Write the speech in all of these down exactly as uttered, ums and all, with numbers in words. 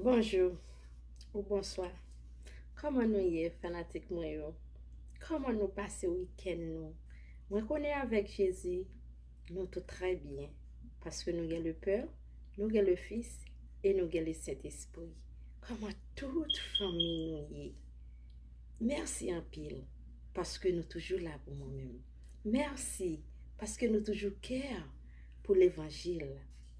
Bonjou ou bonswa. Kòman nou ye, fanatik mwen yo? Kòman nou pase wikenn nou? Mwen konnen avèk Jezi, nou tout trè byen, paske nou gen le Pè, nou gen le Fis, e nou gen le Sentespri. Kòman tout fanmi nou ye? Mèsi anpil, paske nou toujou la pou mwen menm. Mèsi, paske nou toujou kè pou levanjil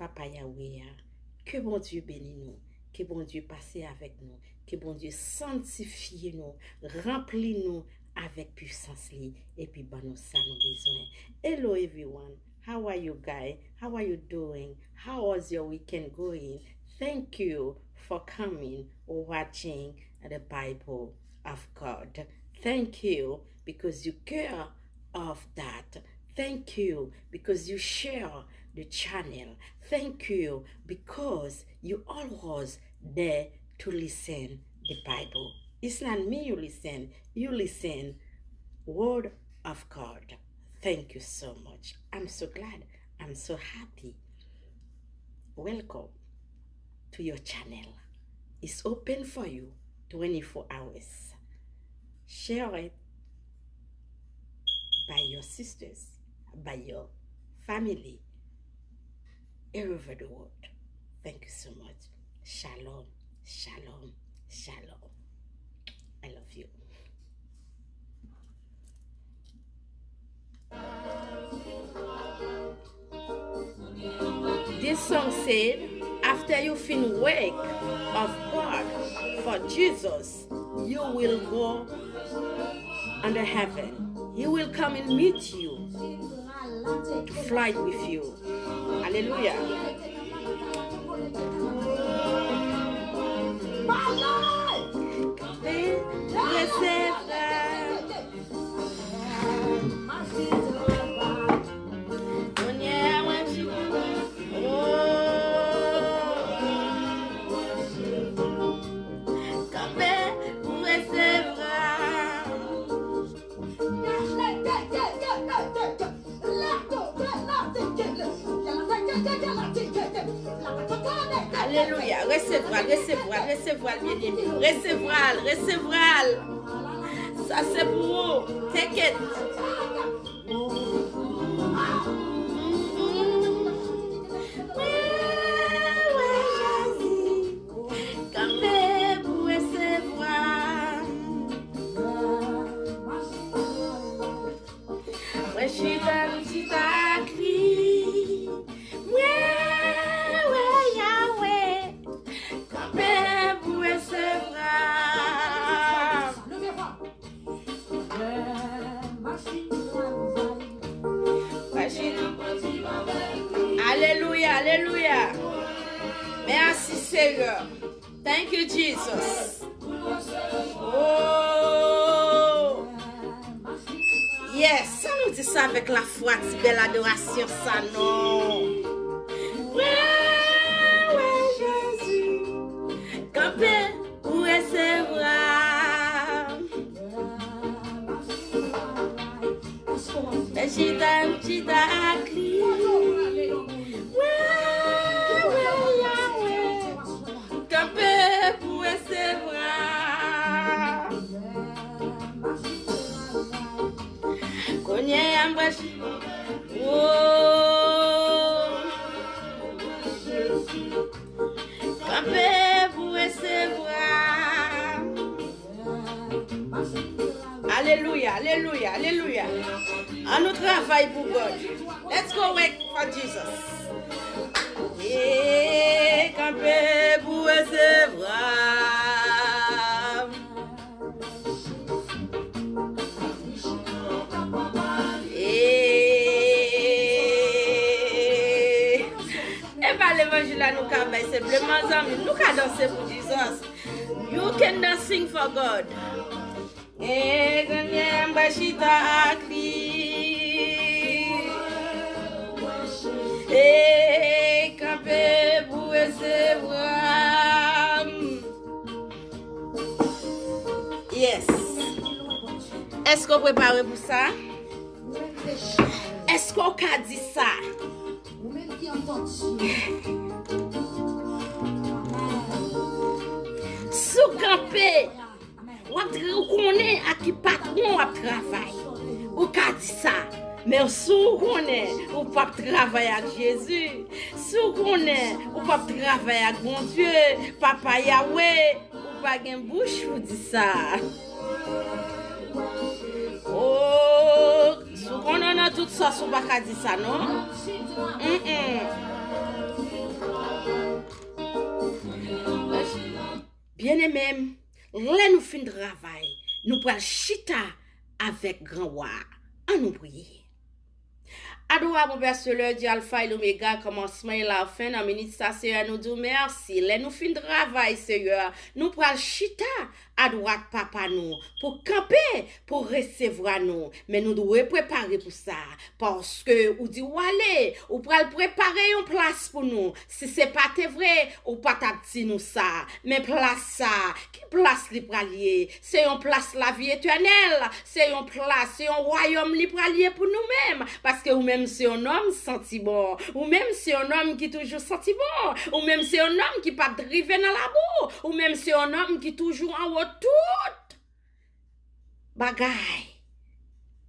Papa Yahweh a. Ke Bondye beni nou, ke Bondye pase avèk nou, ke Bondye santifye nou, ranpli nou avèk pisans li, epi ban nou sa nou bezwen. Hello everyone, how are you guys? How are you doing? How was your weekend going? Thank you for coming, watching the Bible of God. Thank you because you care of that. Thank you because you share the channel. Thank you because you always there to listen the Bible. It's not me you listen, you listen Word of God. Thank you so much. I'm so glad. I'm so happy. Welcome to your channel. It's open for you twenty-four hours. Share it by your sisters, by your family, all over the world. Thank you so much. Shalom, shalom, shalom. I love you. This song said, after you fin work of God for Jesus, you will go on the heaven. He will come and meet you to fly with you. Alelouya. Kanpe, resevwa. Kounye a mwen chita. Oh. Kanpe pou resevwa. Alelouya. Resevwa l, resevwa l, resevwa l, byeneme. Resevwa l, resevwa l. Sa se pou ou. Take it. Mwen wè Jezi kanpe pou resevwa. Mwen chita, m chita ak li. Mwen wè Yahweh kanpe pou resevwa. Alelouya, alelouya. Mèsi, Seyè. Thank you, Jesus. Oh. Yes, sa nou di sa avèk lafwa, ti bèl adorasyon sa, non. Mwen wè Jezi kanpe pou resevwa. Mwen chita, m chita ak li. Mwen wè Yahweh kanpe pou resevwa. Kounye a m pral chita. Oh. Kanpe pou resevwa. Alelouya, alelouya, alelouya. An nou travay pou God. Let's go work for Jesus. E kanpe pou resevwa. E, e pa levanjil la nou ka bay senpleman, zanmi. Nou ka danse pou Jesus. You can dance, sing for God. E kounye a m pral chita ak li. E kanpe pou resevwa. Yes. Èske w prepare pou sa? Èske w ka di sa? Ou menm ki antann Dye. kanpe. W ap tra-, ou konnen ak ki patwon w ap travay. Ou ka di sa. Men si w konnen ou p ap travay ak Jezi, si w konnen ou p ap travay ak Bondye, Papa Yawe, ou pa gen bouch pou di sa. Oh, si w konnen w nan tout sòs, ou pa ka di sa, non. Mm-mm. Byeneme m, lè nou fin travay, nou pral chita avèk gran wa a. Ann nou priye. Adorable Père, c'est l'heure du Alpha et l'Oméga, kòmansman e lafen. Nan minit sa, Seyè, nou di w mèsi. Lè nou fin travay, Seyè, nou pral chita adwat Papa nou pou kanpe, pou resevwa nou. Men nou dwe prepare pou sa, paske ou di w ale, ou pral prepare yon plas pou nou. Si se pa te vre, ou pa t ap di nou sa. Men plas sa, ki plas li pral ye? Se yon plas lavi etènèl. Se yon plas, se yon wayòm li pral ye pou nou menm. Paske ou menm se yon nonm santi bon. Ou menm se yon nonm ki toujou santi bon. Ou menm se yon nonm ki pa t rive nan labou. Ou menm se yon nonm ki toujou anwo tout bagay.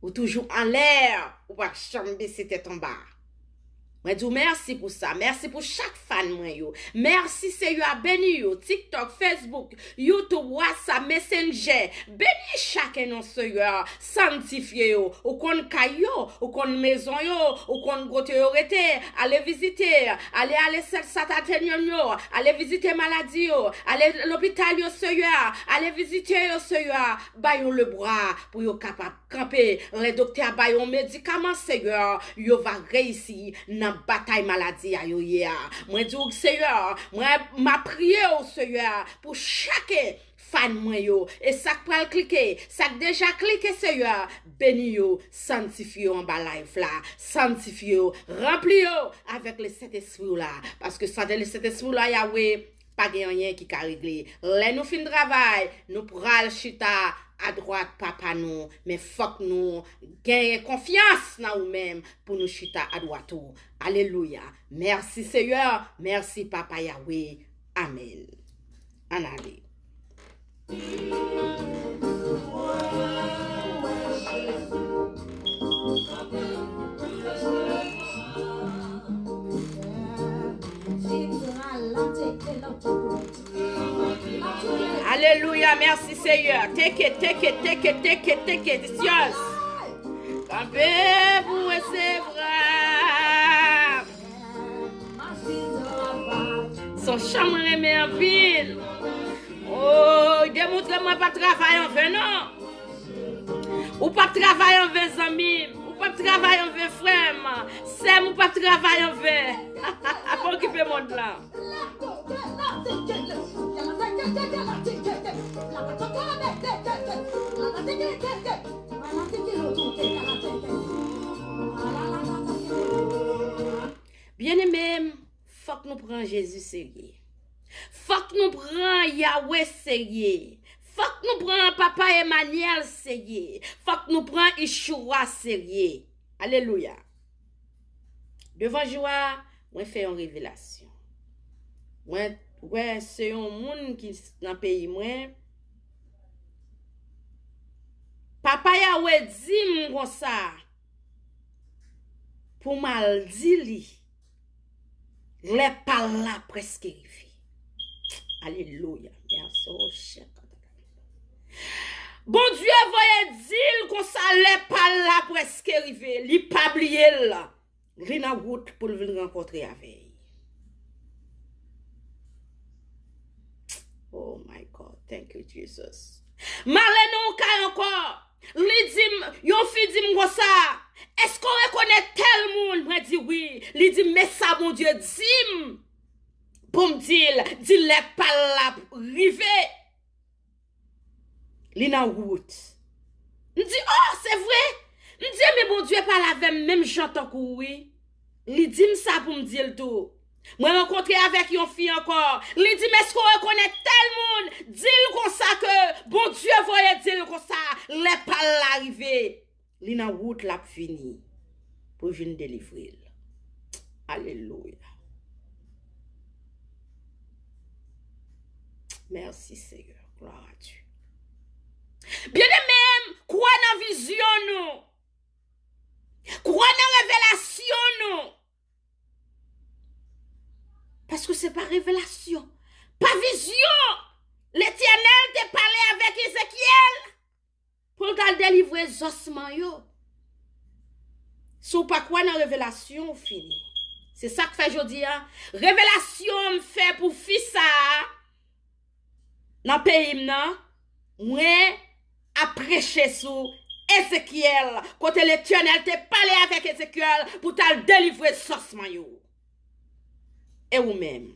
Ou toujou anlè, ou pa janm bese tèt anba. Mwen di w mèsi pou sa. Mèsi pou chak fan mwen yo. Mèsi, Seyè, beni yo. TikTok, Facebook, YouTube, WhatsApp, Messenger. Beni chaken nan, Seyè. Santifye yo. Ou konn kay yo, ou konn mezon yo, ou konn kote yo rete. Ale vizite, ale, ale Sat-, Satatenyon yo, ale vizite maladi yo, ale lopital yo, Seyè. Ale vizite yo, Seyè. Ba yo lebra pou yo kapab kanpe. Lè doktè a ba yo medikaman, Seyè, yo va reyisi nan batay maladi a yo ye a. Mwen di w, Seyè, mwen, m ap priye w, Seyè, pou chak fan mwen yo. E sa k pral klike, sa k deja klike, Seyè, beni yo, santifye yo anba live la, santifye yo, ranpli yo avèk Lesentespri w la. Paske san Lesentespri w la, Yawe, pa gen anyen ki ka regle. Lè nou fin travay, nou pral chita adwat Papa nou, men fòk nou genyen konfyans nan ou menm pou nou chita adwat ou. Alelouya. Mèsi, Seyè. Mèsi, Papa Yawe. Amèn. Ann ale. Alelouya, mèsi, Seyè. Teke, teke, teke, teke, teke, it's yours. Kanpe pou resevwa. Se yon chan mwen renmen anpil. Oh, demontre mwen pa travay anven, non. Ou p ap travay anven, zanmi m. Ou p ap travay anven, frè m. Sè m, ou p ap travay anven. Pa okipe mond lan. Byeneme m, fòk nou pran Jezi serye. Fòk nou pran Yawe serye. Fòk nou pran Papa Emanyèl serye. Fòk nou pran Ichouwa serye. Alelouya. Devan jou a, mwen fè yon revelasyon. Mwen wè se yon moun ki s-, nan peyi mwen. Papa Yawe di m konsa, pou m al di li, lè pa l la prèske rive. Alelouya. Mèsi, o Chèk. Bondye voye di l konsa, lè pa l la prèske rive. Li pa bliye l. Li nan wout pou l vin rankontre avè l. Oh my God, thank you, Jesus. M ale nan yon kay ankò. Li di m, yon fi di m konsa, èske w rekonèt tèl moun? Mwen di wi. Li di m, men sa Bondye di m pou m di l, di lè pa l la rive. Li nan wout. M di, oh, se vre? M di, men Bondye pale avè m menm jan tankou w, wi. Li di m sa pou m di l tou. Mwen rankontre avèk yon fi ankò. Li di m, èske w rekonèt tèl moun? Di l konsa ke Bondye voye di l konsa, lè pa l la rive. Li nan wout l ap vini pou vin delivre l. Alelouya. Mèsi, Seyè. Gloire à Dieu. Byeneme m, kwè nan vizyon nou. Kwè nan revelasyon nou. Paske se pa revelasyon, pa vizyon. Letènèl te pale avèk Ezekyèl pou l t al delivre zòsman yo. Si w pa kwè nan revelasyon, w fini. Se sa k fè jodi a, revelasyon m fè pou fi sa a nan peyi m nan, mwen ap preche sou Ezekyèl, kote Letènèl te pale avèk Ezekyèl pou t al delivre zòsman yo. E ou menm?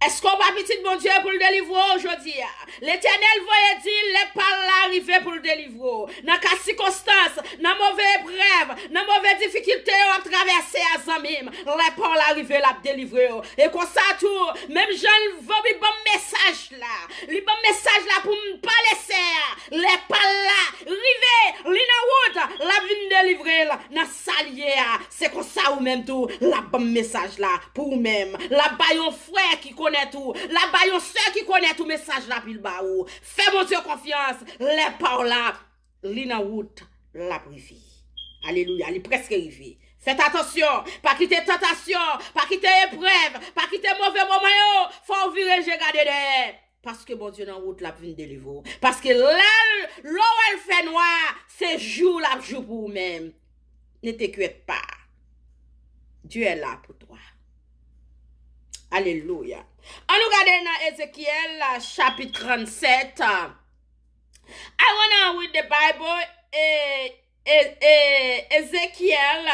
Èske w pa pitit Bondye pou l delivre w jodi a? Letènèl voye di l lè pa l la rive pou l delivre w. Nan ka sikonstans, nan move eprèv, nan move difikilte yo w ap travèse a, zanmi m, lè pa w la rive, l ap delivre w. E konsa tou, menm jan l voye ban m mesaj la, li ban m mesaj la pou m pale sè a, lè pa l la rive, li nan wout, l ap vin delivre l nan sa l ye a. Se konsa ou menm tou, l ap ban m mesaj la pou ou menm. L ap ba yon frè ki konèt ou, l ap ba yon sè ki konèt ou mesaj la pou l ba ou. Fè Bondye konfyans, lè pa w la, li nan wout, l ap rive. Alelouya, li prèske rive. Fèt atansyon, pa kite tantasyon, pa kite eprèv, pa kite move moman yo fè w vire je gade dèyè. Paske Bondye nan wout, l ap vin delivre w. Paske lè l, lè w wè l fè nwa, se jou l ap jou pou ou menm. Ne t'inquiète pas. Dieu est là pour toi. Alelouya. An nou gade nan Ezekyèl, chapit trannsèt. I wanna read the Bible, eh, eh, eh, Ezekyèl,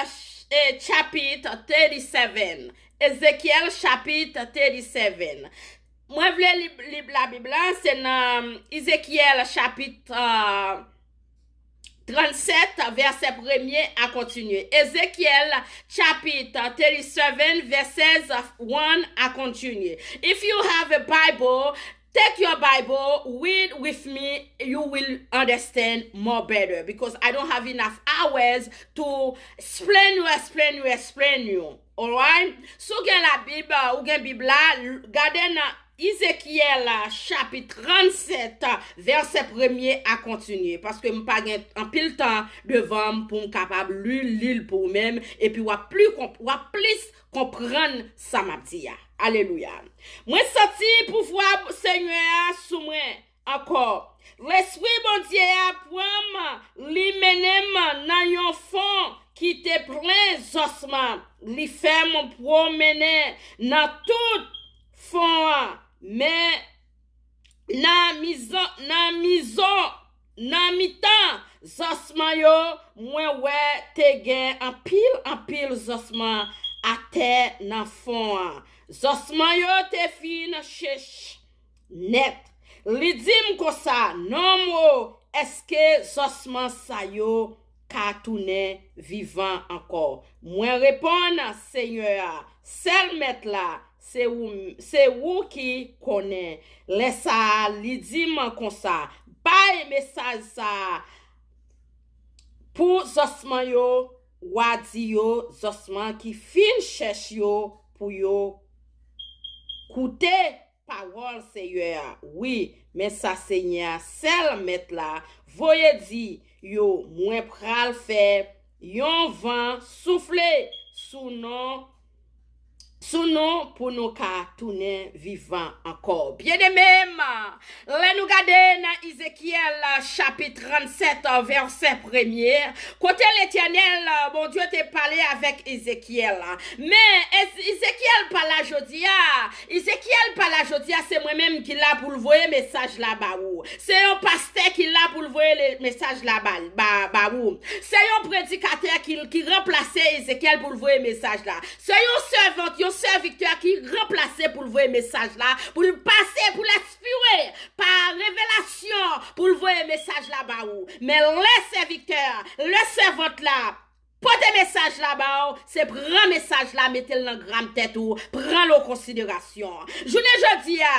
eh, chapit thirty-seven. Ezekyèl, chapit thirty-seven. Mwen vle li, li Labib la, se nan Ezekyèl, chapit, ah, trannsèt, vèsè premye a kontinye. Ezekyèl, chapit thirty-seven, verses one a kontinye. If you have a Bible, take your Bible, read with me, you will understand more better because I don't have enough hours to explain you, explain you, explain you. Alright? Si w gen Labib, ou gen Bib la, l-, gade nan Ezekyèl, chapit trannsèt, vèsè premye a kontinye, paske m pa gen anpil tan devan m pou m kapab li, li l pou ou menm, epi w ap pli konp-, w ap plis konprann sa m ap di a. Alelouya. Mwen santi pouvwa Senyè a sou mwen ankò. Lespri Bondye a pran m, li mennen m nan yon fon ki te plen zòsman. Li fè m pwomennen nan tout fon an, men nan mizon, nan mizon, nan mitan zòsman yo, mwen wè te gen anpil, anpil zòsman atè nan fon an. Zòsman yo te fin chèch nèt. Li di m konsa, nonm o, èske zòsman sa yo ka tounen vivan ankò? Mwen reponn, Senyè a, sèl Mèt la, se ou, se ou ki konnen. Lè sa a, li di m konsa, bay mesaj sa a pou zòsman yo, w a di yo, zòsman ki fin chèch yo pou yo koute pawòl Seyè a. Wi, men sa Senyè a, sèl Mèt la, voye di yo, mwen pral fè yon van soufle sou non, sou nou pou nou ka tounen vivan ankò. Byeneme m, lè nou gade nan Ezekyèl, chapit trannsèt, vèsè premye, kote Letènèl, Bondye, te pale avèk Ezekyèl. Men, Ez-, Ezekyèl pa la jodi a. Ezekyèl pa la jodi a, se mwen menm ki la pou l voye mesaj la ba ou. Se yon pastè ki la pou l voye le, mesaj la ba, ba, ba ou. Se yon predikatè ki, ki ranplase Ezekyèl pou l voye mesaj la. Se yon sèvant, yon sèvitè ki ranplase pou l voye mesaj la, pou l pase, pou l enspire pa revelasyon, pou l voye mesaj la ba ou. Men lè sèvitè, lè sèvant la pote mesaj la ba ou, se pran mesaj la, mete l nan granm tèt ou, pran l an konsiderasyon. Jounen jodi a,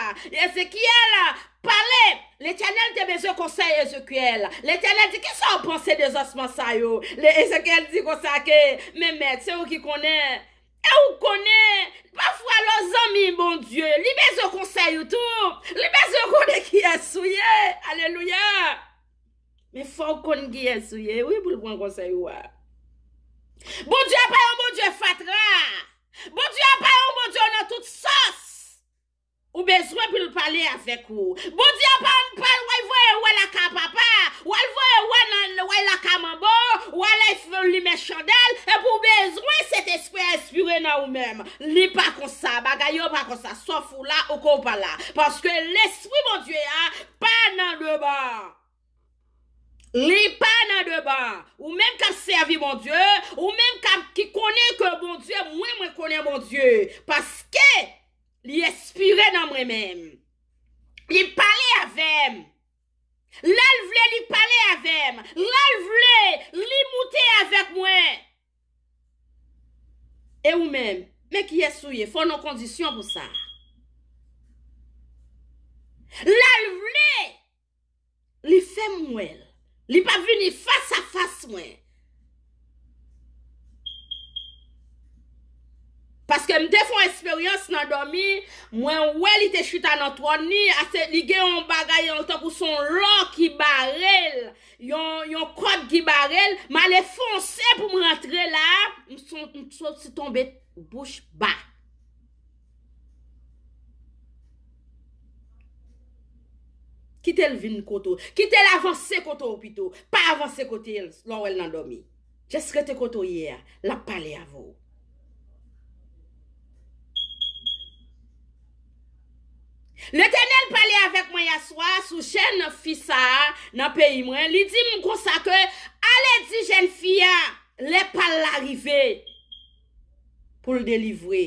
Ezekyèl pale, Letènèl te bezwen konsèy Ezekyèl. Letènèl di, kisa w panse de zòsman sa yo? Le, Ezekyèl di konsa ke, men Mèt, se ou ki konnen. E ou konnen, pafwa lè w zanmi Bondye, li bezwen konsèy ou tou. Li bezwen konnen kiyès ou ye. Alelouya. Men fò w konn kiyès ou ye, wi, pou l pran konsèy ou a. Bondye a pa yon Bondye fatra. Bondye a pa yon Bondye nan tout sòs. Ou bezwen pou l pale avèk ou. Bondye a pa, pa, w al voye wè lakay papa, w al voye wè nan, wè lakay manbo, w al limen chandèl, epi w bezwen Sentespri a enspire nan ou menm. Li pa konsa, bagay yo pa konsa. Sòf ou la, ou ko pa la. Paske Lespri Bondye a pa nan demen. Li pa nan demen. Ou menm k ap sèvi Bondye, ou menm k ap, ki konnen ke Bondye, mwen, mwen konnen Bondye. Paske li enspire nan mwen menm. Li pale avè m. Lè l vle, li pale avè m. Lè l vle, li moute avèk mwen. E ou menm, men kiyès ou ye? Fò w nan kondisyon pou sa. Lè l vle, li fè m wè l. Li pa vini fas a fas mwen. Paske m te fè yon esperyans nan dòmi, mwen wè li te chita nan twòn li, ase li gen yon bagay, yon tankou se yon lò ki bare l, yon, yon kòd ki bare l, m ale fonse pou m rantre la, m son-, m soti tonbe bouch ba. Kite l vin kote w. Kite l avanse kote w pito. Pa avanse kote l lè w wè l nan dòmi. Just rete kote w ye a. L ap pale avè w. Letènèl pale avèk mwen yèswa sou jèn fi sa a nan peyi mwen. Li di m konsa ke, ale di jèn fi a, lè pa l la rive pou l delivre.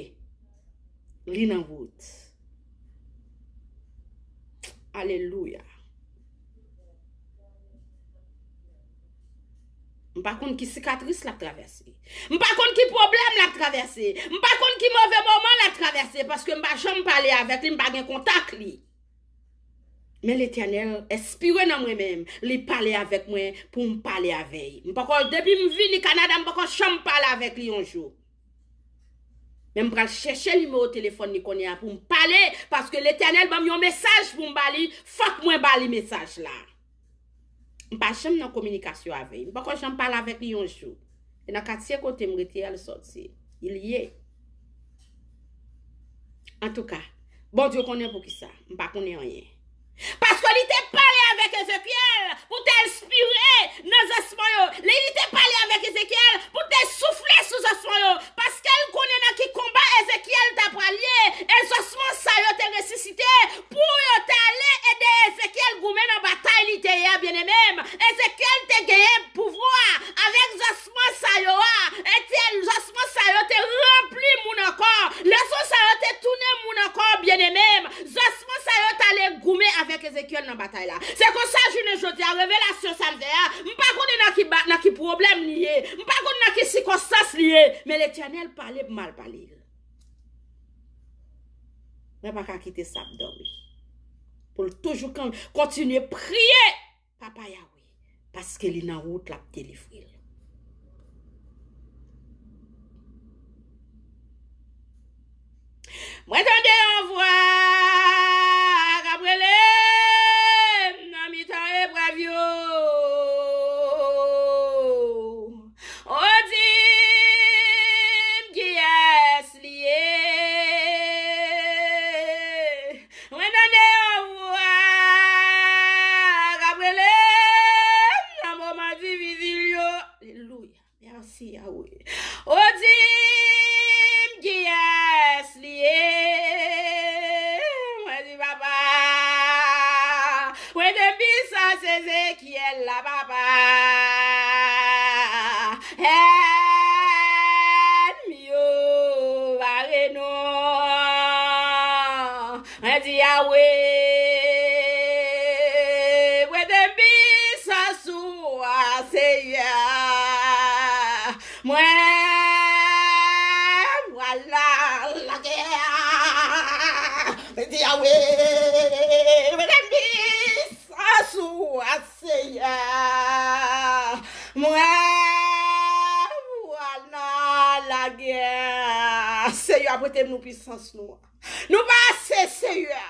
Li nan wout. Alelouya. M pa konn ki sikatris l ap travèse. M pa konn ki pwoblèm l ap travèse. M pa konn ki move moman l ap travèse, paske m pa janm pale avèk li, m pa gen kontak li. Men Letènèl enspire nan mwen menm, li pale avèk mwen pou m pale avè l. M poko, depi m vini Kanada, m poko janm pale avèk li yon jou. Men m pral chèche nimewo telefòn li kounye a pou m pale, paske Letènèl ban m yon mesaj pou m ba li, fòk mwen ba li mesaj la. M pa janm nan kominikasyon avè l. M poko janm pale avèk li yon jou. E nan katye kote m rete a, l sòti. Li ye. Antouka, Bondye konnen poukisa. M pa konnen anyen. Paske li te pale avèk Ezekyèl pou te enspire nan zòsman yo. Li, li te pale avèk Ezekyèl pou te soufle sou zòsman yo. Paske l konnen nan ki konba Ezekyèl ta pral ye. E zòsman sa yo te resisite pou yo t ale ede Ezekyèl goumen nan batay li te ye a, byeneme m. Ezekyèl te genyen pouvwa avèk zòsman sa yo a. E te, zòsman sa yo te ranpli moun ankò. Lèzon sa yo te tounen moun ankò, byeneme m. Zòsman sa yo t ale goumen avèk Ezekyèl nan batay la. Se konsa, jounen jodi a, revelasyon sa m fè a, m pa konnen nan ki ba-, nan ki pwoblèm li ye. M pa konn nan ki sikonstans li ye. Men Letènèl pale pou m al pale l. Mwen pa ka kite sa ap dòmi. Pou l toujou kon-, kontinye priye Papa Yawe, paske li nan wout, l ap delivre l. Mwen tande yon vwa k ap rele m nan mitan eprèv yo. O, di m kiyès li ye. Mwen tande yon vwa k ap rele m nan moman difisil yo. Alelouya. Mèsi, Yawe. O, di m kiyès li ye. Mwen di, Papa, mwen te pwisans Ezekyèl la, Papa. Ènmi yo bare nou. Mwen di, Yawe, prete m pwisans ou a, Seyè. Mwen pral nan lagè. Mwen di, Yawe, prete m pwisans ou a, Seyè. Mwen pral nan lagè. A Seyè, prete nou pisans nou an. Nou pa ase, Seyè.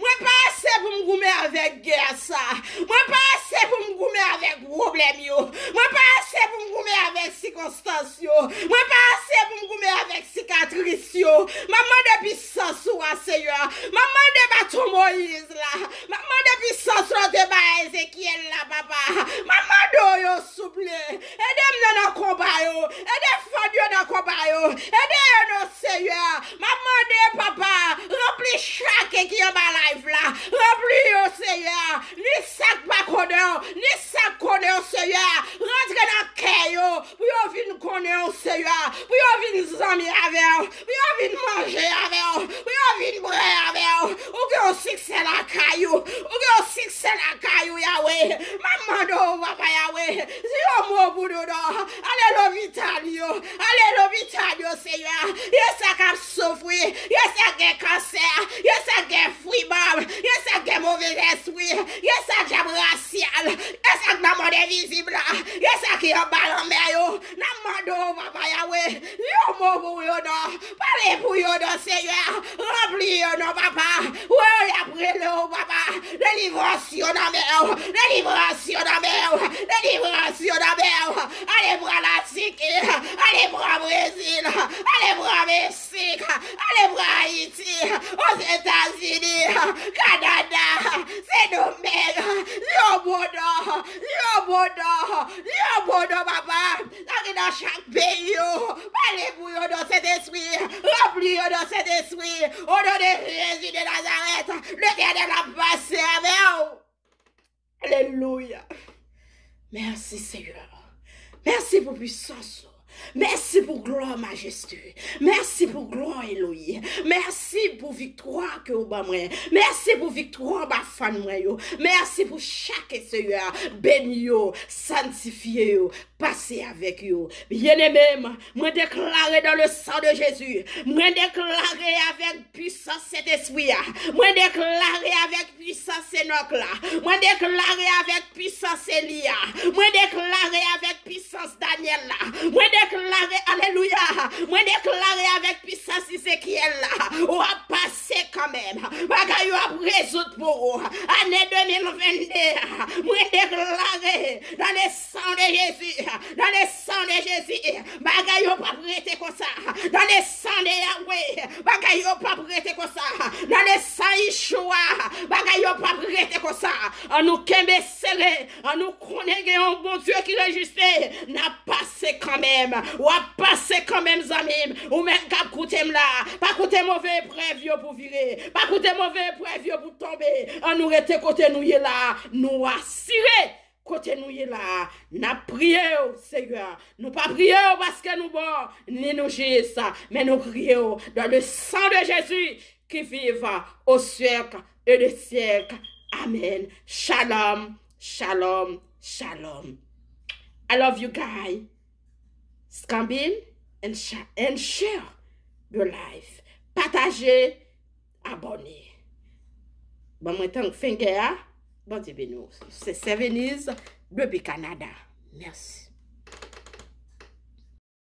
Mwen pa ase pou m goumen avèk gè sa. Mwen pa ase pou m goumen avèk pwoblèm yo. Mwen pa ase pou m goumen avèk sikonstans yo. Mwen pa ase pou m goumen avèk sikatris yo. M ap mande pisans ou a, Seyè. M ap mande baton Moyiz la. M ap mande pisans ou te bay Ezekyèl la, papa. M ap mande w yo, souple. Ede m nan, nan konba yo. Ede fanm yo nan konba yo. Ede yo non, Seyè. M ap mande, papa, ranpli chak ki anba live la. Ranpli yo, Seyè. Ni sa k pa konnen w, ni sa k konnen w, Seyè. Rantre nan kè yo, pou yo vin konnen w, Seyè. Pou yo vin zanmi avè w, pou yo vin manje avè w, pou yo vin bwè avè w. Ou gen yon siksè lakay ou. Ou gen yon siksè lakay ou, Yawe. M ap mande w, papa Yawe. Di yon mo pou nou non. Ale lopital yo. Ale lopital yo, Seyè. Yo sa k ap soufri. Yo sa k gen kansè. Yo sa k gen fibòm. Yo sa k gen move lespri. Yo sa k dyab rasyal. Yo sa k nan mond envizib la. Yo sa ki anba lanmè yo. N ap mande w, papa Yawe. Di yon mo pou yo non. Pale pou yo non, Seyè. Ranpli yo non, papa. Wè yo y ap rele w, papa. Delivrans yo nan men w. Delivrans yo nan men w. Delivrans yo nan men w. Ale pran Latiki. Ale pran Brezil. Ale pran Meksik. Ale pran Ayiti. Ozetazini. Kanada. Sendomeng. Yo bodo. Yo bodo. Yo bodo, papa. Sa ki nan chak peyi yo. Pale pou yo non, Sentespri. Ranpli yo non, Sentespri. O non de Jezi de Nazarèt, Letènèl ap pase avè w. Alelouya. Mèsi, Seyè. Mèsi pou pisans ou. Mèsi pou glwa majeste. Mèsi pou glwa Eloyi. Mèsi pou viktwa ke ou ban mwen. Mèsi pou viktwa ba fan mwen yo. Mèsi pou chak, Seyè. Beni yo, sanntifye yo, pase avèk yo. Byeneme m, mwen deklare dans le sang de Jésus. Mwen deklare avèk pisans Sentespri a. Mwen deklare avèk pisans Enòk la. Mwen deklare avèk pisans Eli a. Mwen deklare avèk pisans Danyèl la. Mwen deklare, alelouya. Mwen deklare avèk pisans Ezekyèl la. W ap pase kanmenm. Bagay yo ap rezoud pou ou. Ane de mil venn de a. Mwen deklare dans le sang de Jésus. Dans le sang de Jésus. Bagay yo p ap rete konsa. Dans le sang de Yahweh. Bagay yo p ap rete konsa. Dans le sang Yeshua. Bagay yo p ap rete konsa. An nou kenbe sere. An nou konnen gen yon Bondye ki reziste. N ap pase kanmenm. W ap pase kanmenm, zanmi m. Ou menm k ap koute m la. Pa koute move eprèv yo pou vire. Pa koute move eprèv yo pou tonbe. An nou rete kote nou ye la. Nou asire. Kote nou ye la a, n ap priye w, Seyè. Nou pa priye w paske nou bon, ni nou jis, men nou priye w dans le sang de Jésus qui vit au siècle et des siècles. Amen. Shalom, shalom, shalom. I love you guys. Scambin and, sha- and share your life. Pataje, abòne. Ban mwen tang finger a. Bondye beni w. Se Sè Veniz depi Kanada. Mèsi.